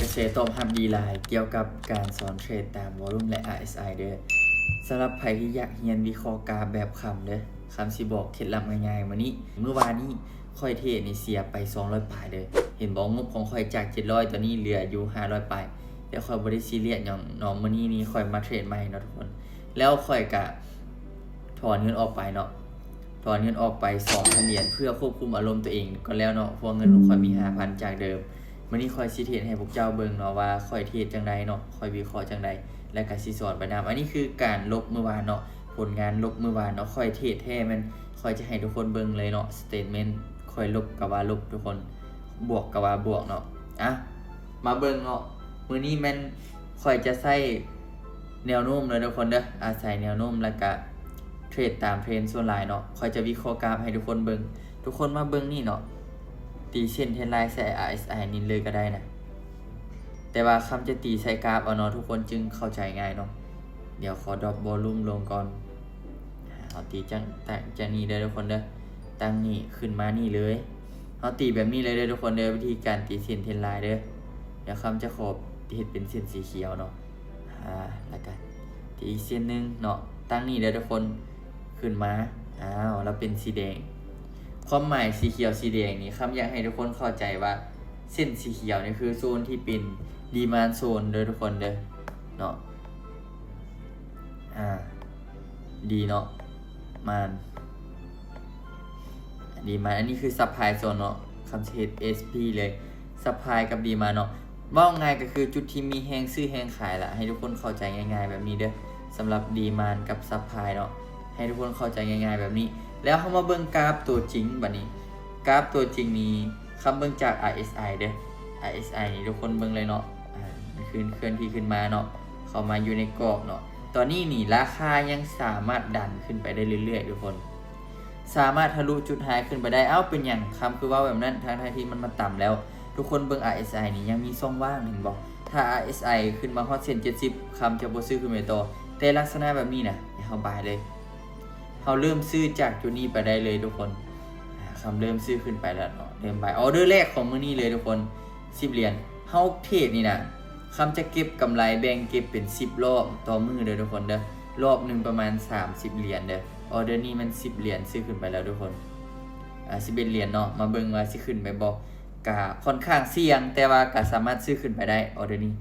ກະແສຕອບຮັບດີຫຼາຍກ່ຽວກັບການສອນເທຣດຕາມວໍລຸ່ມ ແລະ ອາຣ໌ເອສໄອ ເດີ້. ສຳລັບໃຜທີ່ຢາກຮຽນວິເຄາະກາຟແບບຄຳເດີ້, ຄຳຊິບອກເຄັດລັບງ່າຍໆມື້ນີ້. ມື້ວານນີ້ຂ້ອຍເທຣດນີ້ເສຍໄປສອງຮ້ອຍປາຍເດີ້. ເຫັນບໍ່? ງົບຂອງຂ້ອຍຈາກເຈັດຮ້ອຍ ຕອນນີ້ເຫຼືອຢູ່ຫ້າຮ້ອຍປາຍ. ແຕ່ຂ້ອຍບໍ່ໄດ້ຊີຣຽສຫຍັງເນາະ, ມື້ນີ້ນີ້ຂ້ອຍມາເທຣດໃໝ່ເນາະທຸກຄົນ. ແລ້ວຂ້ອຍກະ ຖອນເງິນອອກໄປເນາະ, ຖອນເງິນອອກໄປສອງພັນຫຼຽນ ເພື່ອຄວບຄຸມອາລົມຕົວເອງກ່ອນແລ້ວເນາະ, ເພາະວ່າເງິນຂອງຂ້ອຍມີຫ້າພັນຈາກເດີມ. ມື້ນີ້ຂ້ອຍຊິເທຣດໃຫ້ພວກເຈົ້າເບິ່ງເນາະວ່າຂ້ອຍເທຣດຈັ່ງໃດເນາະ, ຂ້ອຍວິເຄາະຈັ່ງໃດ ແລ້ວກະຊິສອນໄປນຳ. ອັນນີ້ຄືການລົບມື້ວານເນາະ, ຜົນງານລົບມື້ວານເນາະ, ຂ້ອຍເທຣດແທ້ແມ່ນ ຂ້ອຍຈະໃຫ້ທຸກຄົນເບິ່ງເລີຍເນາະ, ສະເຕດເມັນ ຂ້ອຍລົບກະວ່າລົບທຸກຄົນ, ບວກກະວ່າບວກເນາະ. ອ່ະ ມາເບິ່ງເນາະ, ມື້ນີ້ແມ່ນຂ້ອຍຈະໃຊ້ແນວໂນ້ມເດີທຸກຄົນເດີ, ອາໄສແນວໂນ້ມ ແລ້ວກະເທຣດຕາມເທຣນສ່ວນຫຼາຍເນາະ. ຂ້ອຍຈະວິເຄາະກາຟໃຫ້ທຸກຄົນເບິ່ງ, ທຸກຄົນມາເບິ່ງນີ້ເນາະ, ຕີເສັ້ນເທຣນລາຍໃສ່ ອາຣ໌ເອສໄອ ນີ້ເລີຍກະໄດ້ນະ. ແຕ່ວ່າຄຳຈະຕີໃສ່ກາຟເອົາເນາະ, ທຸກຄົນຈຶ່ງເຂົ້າໃຈງ່າຍເນາະ. ດຽວຂໍດຣອບວໍລຸ່ມລົງກ່ອນ. ເຮົາຕີຈາກ ຈາກນີ້ເດີທຸກຄົນເດີ, ຕັ້ງນີ້ຂຶ້ນມານີ້ເລີຍ. ເຮົາຕີແບບນີ້ເລີຍເດີທຸກຄົນເດີ, ວິທີການຕີເສັ້ນເທຣນລາຍເດີ. ດຽວຄຳຈະຂໍເຮັດເປັນເສັ້ນສີຂຽວເນາະ, ອາ ແລ້ວກະຕີອີກເສັ້ນໜຶ່ງເນາະ, ຕັ້ງນີ້ເດີທຸກຄົນ, ຂຶ້ນມາ. ອ້າວ ລາວເປັນສີແດງ. ຄວາມໝາຍສີຂຽວສີແດງນີ້ ຄຳຢາກໃຫ້ທຸກຄົນເຂົ້າໃຈວ່າ ເສັ້ນສີຂຽວນີ້ຄືໂຊນທີ່ເປັນດີມານໂຊນເດີທຸກຄົນເດີເນາະ. ອ່າ ດີເນາະ ມານ ດີມານ. ອັນນີ້ຄືຊັບພລາຍໂຊນເນາະ, ຄຳຊິເຮັດເອສພີເລີຍ ຊັບພລາຍກັບດີມານເນາະ. ເວົ້າງ່າຍກະຄືຈຸດທີ່ມີແຮງຊື້ແຮງຂາຍລະ, ໃຫ້ທຸກຄົນເຂົ້າໃຈງ່າຍໆແບບນີ້ເດີ. ສຳລັບດີມານກັບຊັບພລາຍເນາະ, ໃຫ້ທຸກຄົນເຂົ້າໃຈງ່າຍໆແບບນີ້. ແລ້ວເຮົາມາເບິ່ງກາຟຕົວຈິງບາດນີ້. ກາຟຕົວຈິງນີ້ ຄຳເບິ່ງຈາກ ອາຣ໌ເອສໄອ ເດີ, ອາຣ໌ເອສໄອ ນີ້ທຸກຄົນເບິ່ງເລີຍເນາະ, ອາ ມັນຂຶ້ນ ເຄື່ອນທີ່ຂຶ້ນມາເນາະ, ເຂົ້າມາຢູ່ໃນກອບເນາະ. ຕອນນີ້ນີ້ລາຄາຍັງສາມາດດັນຂຶ້ນໄປໄດ້ເລື້ອຍໆທຸກຄົນ, ສາມາດທະລຸຈຸດໄຮຂຶ້ນໄປໄດ້. ເອົ້າ ເປັນຫຍັງຄຳຄືເວົ້າແບບນັ້ນ ທັງໆທີ່ມັນມາຕຳແລ້ວ? ທຸກຄົນເບິ່ງ ອາຣ໌ເອສໄອ ນີ້ຍັງມີຊ່ອງວ່າງ ເຫັນບໍ່? ຖ້າ ອາຣ໌ເອສໄອ ຂຶ້ນມາຮອດເສັ້ນເຈັດສິບ ຄຳຈະບໍ່ຊື້ຂຶ້ນໄປຕໍ່, ແຕ່ລັກສະນະແບບນີ້ນະ ໃຫ້ເຮົາບາຍເລີຍ. ເຮົາເລີ່ມຊື້ຈາກຈຸດນີ້ໄປໄດ້ເລີຍທຸກຄົນ. ອາ ຄຳເລີ່ມຊື້ຂຶ້ນໄປແລ້ວເນາະ, ເລີ່ມບາຍ. ອອເດີແລກຂອງມື້ນີ້ເລີຍທຸກຄົນ, ສິບຫຼຽນ. ເຮົາເທຣດນີ້ນະ ຄຳຈະເກັບກຳໄລ ແບ່ງເກັບເປັນສິບລອບຕໍ່ມື້ເດີທຸກຄົນເດີ, ລອບໜຶ່ງປະມານສາມສິບຫຼຽນເດີ. ອອເດີນີ້ແມ່ນສິບຫຼຽນຊື້ຂຶ້ນໄປແລ້ວທຸກຄົນ, ອາ ສິບເອັດຫຼຽນເນາະ. ມາເບິ່ງວ່າຊິຂຶ້ນໄປບໍ່? ກະຂ້ອນຂ້າງສ່ຽງ ແຕ່ວ່າກະສາມາດຊື້ຂຶ້ນໄປໄດ້ ອອເດີນີ້.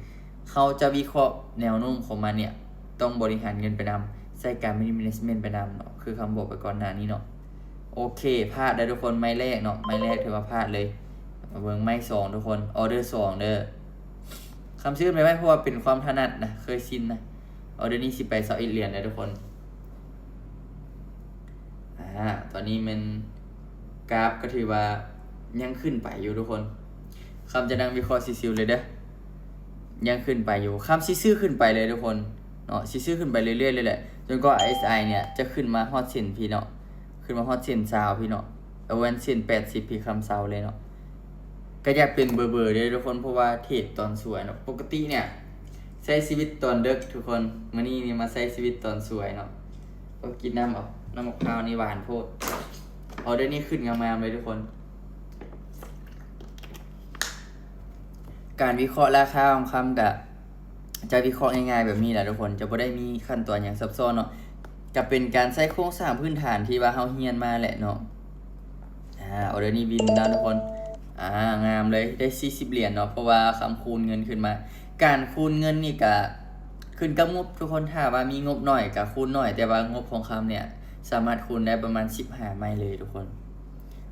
ເຮົາຈະວິເຄາະແນວໂນ້ມຂອງມັນເນ່ຍ ຕ້ອງບໍລິຫານເງິນໄປນຳ, ໃຊ້ການ management ໄປນຳເນາະ, ຄືຄຳບອກໄປກ່ອນໜ້ານີ້ເນາະ. ໂອເຄ ພາດເດີທຸກຄົນ, ໄມ້ແລກເນາະ, ໄມ້ແລກຖືວ່າພາດເລີຍ. ມາເບິ່ງໄມ້ສອງທຸກຄົນ, ອອເດີສອງເດີ. ຄຳຊື້ໄປໄວ້ ເພາະວ່າເປັນຄວາມຖະໜັດນະ, ເຄີຍຊິນນະ. ອອເດີນີ້ຊິໄປຊາວເອັດຫຼຽນເດີທຸກຄົນ. ອາ ຕອນນີ້ແມ່ນກາຟກໍຖືວ່າຍັງຂຶ້ນໄປຢູ່ທຸກຄົນ. ຄຳຈະນັ່ງວິເຄາະຊິວໆເລີຍເດີ, ຍັງຂຶ້ນໄປຢູ່. ຄຳຊິຊື້ຂຶ້ນໄປເລີຍທຸກຄົນເນາະ, ຊິຊື້ຂຶ້ນໄປເລື້ອຍໆເລີຍແຫຼະ, ຈົນກວ່າ ອາຣ໌ເອສໄອ ເນ່ຍຈະຂຶ້ນມາຮອດເສັ້ນພີ້ເນາະ, ຂຶ້ນມາຮອດເສັ້ນຊາວພີ້ເນາະ, ເອົາແວ່ນເສັ້ນແປດສິບພີ້ ຄຳເຊົາເລີຍເນາະ. ກໍຢາກເປັນເບີໆເດ້ທຸກຄົນ, ເພາະວ່າເທຣດຕອນສວຍເນາະ. ປົກກະຕິເນ່ຍໃຊ້ຊີວິດຕອນເດິກທຸກຄົນ, ມື້ນີ້ນີ້ມາໃຊ້ຊີວິດຕອນສວຍເນາະ. ກໍກິນນ້ຳເອົາ, ນ້ຳໝາກພ້າວນີ້ຫວານໂພດ. ອອເດີນີ້ຂຶ້ນງາມໆເລີຍທຸກຄົນ. ການວິເຄາະລາຄາທອງຄຳກະ ຈະວິເຄາະງ່າຍໆແບບນີ້ແຫຼະທຸກຄົນ, ຈະບໍ່ໄດ້ມີຂັ້ນຕອນຫຍັງຊັບຊ້ອນເນາະ, ກະເປັນການໃຊ້ໂຄງສ້າງພື້ນຖານທີ່ວ່າເຮົາຮຽນມາແຫຼະເນາະ. ອາ ອອເດີນີ້ວິນແລ້ວທຸກຄົນ. ອາ ງາມເລີຍ, ໄດ້ສີ່ສິບຫຼຽນເນາະ, ເພາະວ່າຄຳຄູນເງິນຂຶ້ນມາ. ການຄູນເງິນນີ້ກະຂຶ້ນກັບງົບທຸກຄົນ, ຖ້າວ່າມີງົບໜ້ອຍກະຄູນໜ້ອຍ, ແຕ່ວ່າງົບຂອງຄຳເນ່ຍສາມາດຄູນໄດ້ປະມານສິບຫ້າໄມ້ເລີຍທຸກຄົນ.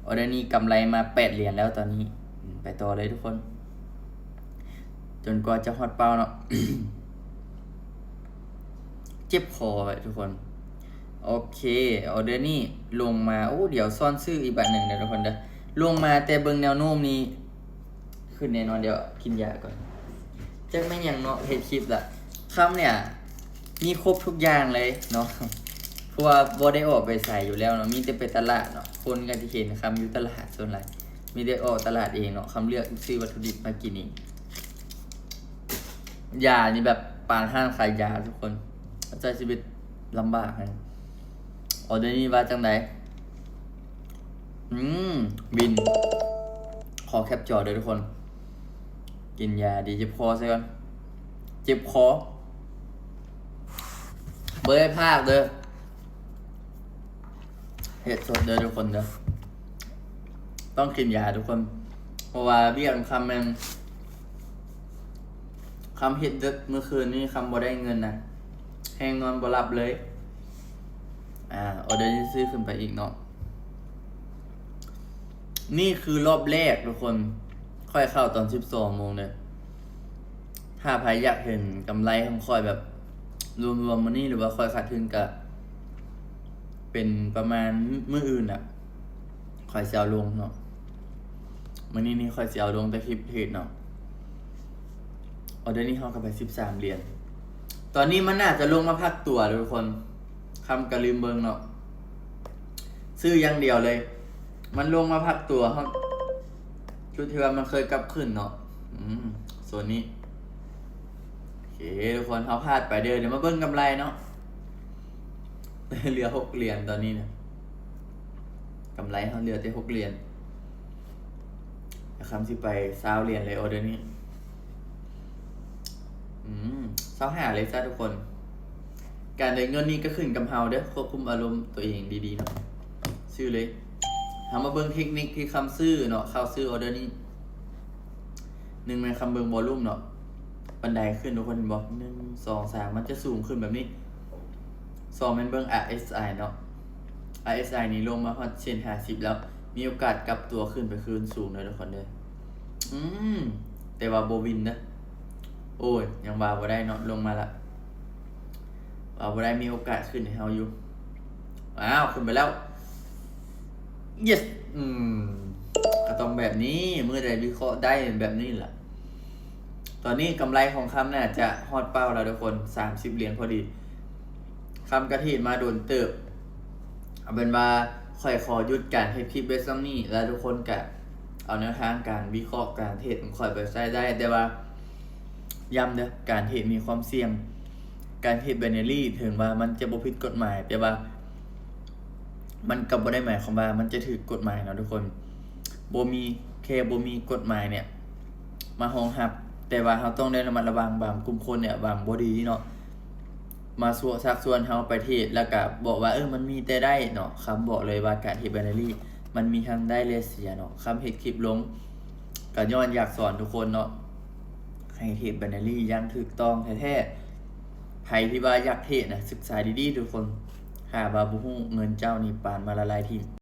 ອອເດີນີ້ກຳໄລມາແປດຫຼຽນແລ້ວຕອນນີ້. ອືມ ໄປຕໍ່ເລີຍທຸກຄົນ ຈົນກວ່າຈະຮອດເປົ້າເນາະ. ເຈັບຄໍໄວ້ທຸກຄົນ. ໂອເຄ ອອເດີນີ້ລົງມາ. ໂອ້ ດຽວຊ້ອນຊື້ອີກບາດໜຶ່ງເດີທຸກຄົນເດີ. ລົງມາແຕ່ເບິ່ງແນວໂນ້ມນີ້ ຂຶ້ນແນ່ນອນ. ດຽວກິນຢາກ່ອນ. ຈັກແມ່ນຫຍັງເນາະ ເຮັດຄລິບລະ. ຄຳເນ່ຍມີຄົບທຸກຢ່າງເລີຍເນາະ, ເພາະວ່າບໍ່ໄດ້ອອກໄປໃສຢູ່ແລ້ວເນາະ, ມີແຕ່ໄປຕະຫຼາດເນາະ. ຄົນກໍຊິເຫັນຄຳຢູ່ຕະຫຼາດສ່ວນຫຼາຍ, ມີແຕ່ອອກຕະຫຼາດເອງເນາະ. ຄຳເລືອກຊື້ວັດຖຸດິບມາກິນເອງ. ຢານີ້ແບບປານຮ້ານຂາຍຢາທຸກຄົນ, ໃຊ້ຊີວິດລຳບາກແຮງ. ອອເດີນີ້ວ່າຈັ່ງໃດ? ອືມ ວິນ. ຂໍແຄບຈໍເດີທຸກຄົນ. ກິນຢາດີເຈັບຄໍຊະກ່ອນ ເຈັບຄໍ ບໍ່ໄດ້ພາກເດີ ເຮັດສົດເດີທຸກຄົນເດີ ຕ້ອງກິນຢາທຸກຄົນ ເພາະວ່າວຽກຄຳແມ່ນ ຄຳເຮັດເດິກມື້ຄືນນີ້ ຄຳບໍ່ໄດ້ເງິນນະ ແຮງນອນບໍ່ຫຼັບເລີຍ ອາ ອໍເດີນີ້ຊື້ຂຶ້ນໄປອີກເນາະ. ນີ້ຄືລອບແລກທຸກຄົນ ຂ້ອຍເຂົ້າຕອນສິບສອງໂມງເດີ ຖ້າໃຜຢາກເຫັນກຳໄລຂອງຂ້ອຍແບບລວມໆມື້ນີ້ ຫຼືວ່າຂ້ອຍຂາດທຶນກະເປັນປະມານມື້ອື່ນນະ ຂ້ອຍຊິເອົາລົງເນາະ ມື້ນີ້ນີ້ຂ້ອຍຊິເອົາລົງແຕ່ຄລິບເທຣດເນາະ. ອໍເດີນີ້ເຮົາກະໄປສິບສາມຫຼຽນ ຕອນນີ້ມັນໜ້າຈະລົງມາພັກຕົວທຸກຄົນ ຄຳກະລືມເບິ່ງເນາະ ຊື້ຢ່າງດຽວເລີຍ ມັນລົງມາພັກຕົວ ເຮົາ ຈຸດທີ່ວ່າມັນເຄີຍກັບຂຶ້ນເນາະ ອືມ ໂຊນນີ້ ໂອເຄທຸກຄົນ ເຮົາພາດໄປເດີ ດຽວມາເບິ່ງກຳໄລເນາະ ເຫຼືອຫົກຫຼຽນຕອນນີ້ນະ ກຳໄລເຮົາເຫຼືອແຕ່ຫົກຫຼຽນ ຄຳຊິໄປຊາວຫຼຽນເລີຍ ອໍເດີນີ້ ອືມ ຊາວຫ້າເລີຍຊະທຸກຄົນ ການໄດ້ເງິນນີ້ກະຂຶ້ນກັບເຮົາເດີ ຄວບຄຸມອາລົມໂຕເອງດີໆເນາະ ຊື້ເລີຍ ເຮົາມາເບິ່ງເທັກນິກທີ່ຄຳຊື້ເນາະ ເຂົ້າຊື້ອໍເດີນີ້ ໜຶ່ງແມ່ນຄຳເບິ່ງວໍລຸ່ມເນາະ ບັນໄດຂຶ້ນທຸກຄົນເຫັນບໍ່ ໜຶ່ງ ສອງ ສາມ ມັນຈະສູງຂຶ້ນແບບນີ້ ສອງແມ່ນເບິ່ງ ອາຣ໌ເອສໄອ ເນາະ ອາຣ໌ເອສໄອ ນີ້ລົງມາຮອດເສັ້ນຫ້າສິບແລ້ວ ມີໂອກາດກັບຕົວຂຶ້ນໄປຄືນສູງເດີທຸກຄົນເດີ ອືມ ແຕ່ວ່າບໍ່ວິນເດີ ໂອ້ຍ ຍັງວ່າບໍ່ໄດ້ເນາະ ລົງມາລະ ວ່າບໍ່ໄດ້ ມີໂອກາດຂຶ້ນໃຫ້ເຮົາຢູ່ ອ້າວ ຂຶ້ນໄປແລ້ວ ເຢສ ອືມ ກະຕ້ອງແບບນີ້ ມື້ໃດວິເຄາະໄດ້ແບບນີ້ລະ ຕອນນີ້ກຳໄລຂອງຄຳໜ້າຈະຮອດເປົ້າແລ້ວທຸກຄົນ ສາມສິບຫຼຽນພໍດີ ຄຳກະເທຣດມາດົນເຕີບ ເອົາເປັນວ່າຂ້ອຍຂໍຢຸດການເຮັດຄລິບໄວ້ຊ່ຳນີ້ ແລະທຸກຄົນກະເອົາແນວທາງການວິເຄາະການເທຣດຂອງຂ້ອຍໄປໃຊ້ໄດ້ ແຕ່ວ່າ ຢ້ຳເດີ ການເທຣດມີຄວາມສ່ຽງ ການເທຣດໄບນາຣີ ເຖິງວ່າມັນຈະບໍ່ຜິດກົດໝາຍ ແຕ່ວ່າ ມັນກະບໍ່ໄດ້ໝາຍຄວາມວ່າມັນຈະຖືກກົດໝາຍເນາະທຸກຄົນ ບໍ່ມີ ແຄ່ບໍ່ມີກົດໝາຍເນີ້ຍ ມາຮອງຮັບ ແຕ່ວ່າເຮົາຕ້ອງໄດ້ລະມັດລະວັງ ບາງກຸ່ມຄົນເນີ້ຍຫວັງບໍ່ດີເນາະ ມາຊວນ ຊັກຊວນເຮົາໄປເທຣດ ແລ້ວກະບອກວ່າ ເອີ ມັນມີແຕ່ໄດ້ເນາະ ຄຳບອກເລີຍວ່າການເທຣດໄບນາຣີ ມັນມີທັງໄດ້ ແລະ ເສຍເນາະ ຄຳເຮັດຄລິບລົງ ກະຍ້ອນຢາກສອນທຸກຄົນເນາະ ໃຫ້ເທຣດໄບນາຣີຢ່າງຖືກຕ້ອງແທ້ໆ ໃຜທີ່ວ່າຢາກເທຣດນະ ສຶກສາດີໆທຸກຄົນ ຖ້າວ່າບໍ່ຮູ້ ເງິນເຈົ້ານີ້ປານມາລະລາຍຖິ້ມ.